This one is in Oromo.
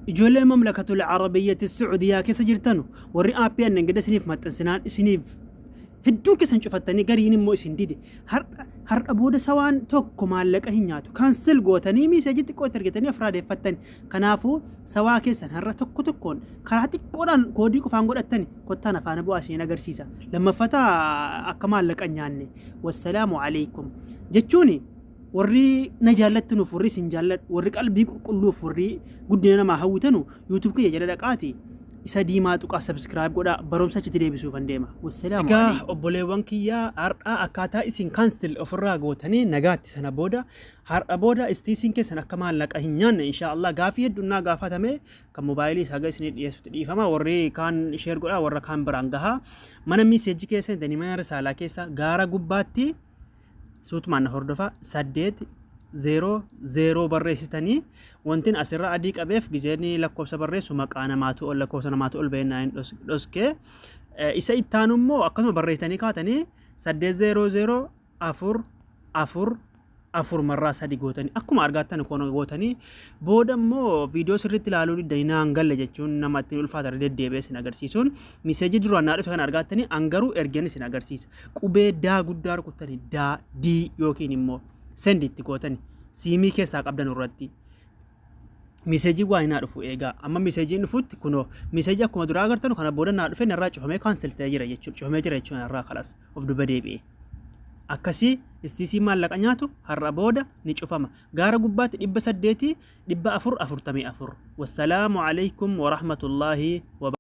Ijoolleen Mamlakatul Arabiyyati Su'udiyaa keessa jirtanu, warri aappii annen gada isiniif maxxansinaan isiniif hedduun keessan cufattanii, gariin immoo isin dide, har'a har'a booda sawaan tokko maallaqa hin nyaatu. Cancel gootanii miiseejii xiqqoo itti argatanii ofirraa deeffattani. Kanaafuu sawaa keessan har'a tokko tokkoon karaa xiqqoodhaan koodii qofaan godhattani kottaan afaana bu'aa isin agarsiisa. Lammaffata akka maallaqa hin nyaanne. Wassalaamu alaikum jechuuni, warri na jaallattanuuf, warri isin jaalladhu, warri qalbii qulqulluuf, warri guddina namaa hawwitanu, YouTube kiyya jala dhaqaati isa diimaa tuqaa, subscribe godhaa, barumsa achitti deebisuufan deema. Wassalaamu Egaa alaikum. Obboleewwan kiyyaa, har'a akkaataa isin cancel ofirraa gootanii nagaatti sana booda, har'a booda istiisiin keessan akka maallaqa hin nyaanne, inshaa Allah. Gaafii heddunnaa gaafatame kan mobaayilii isaa isinii dhiyeessutti dhiifama. Warri kaan share godhaa, warra kaan biraan gahaa. Mana miiseejii keessa seentanii, mana risaalaa keessa gaara gubbaatti suutumaan na hordofaa, 800 barreessitanii, wantin asirra adii qabeef gizeen lakkoofsa barreessu maqaa namaatu ol, lakkoofsa namaatu ol bahennaa hin dhoskee. Isa ittaanu immoo akkasuma barreessitanii kaatanii 800 4 4 4 marraa sadi gootanii, akkuma argaattan koona gootanii, booda immoo viidiyoo sirriitti ilaaluu diddanii naan galle jechuun nama ittiin ulfaata. Irra deddeebi'ee isin agarsiisuun miseejii duraan naa dhufe kan argaattanii an garuu ergeen isin agarsiisa. Qubee daa guddaa rukuttanii, daa dii yookiin immoo send itti gootanii, siimii keessaa qabdan irratti miseejii waa hinaa dhufu eegaa. Amma miseejiin dhufutti, kunoo miseejii akkuma duraa agartanu kana booda naa dhufe, narraa cufamee, cancel ta'ee jira jechuudha. Cufamee jira jechuudha narraa, kalas of duba deebi'e. Akkasii istiisii maallaqa nyaatu har'a booda ni cufama. Gaara gubbaatti 800 444. Wassalaamu alaikum warahmatullaahi wa.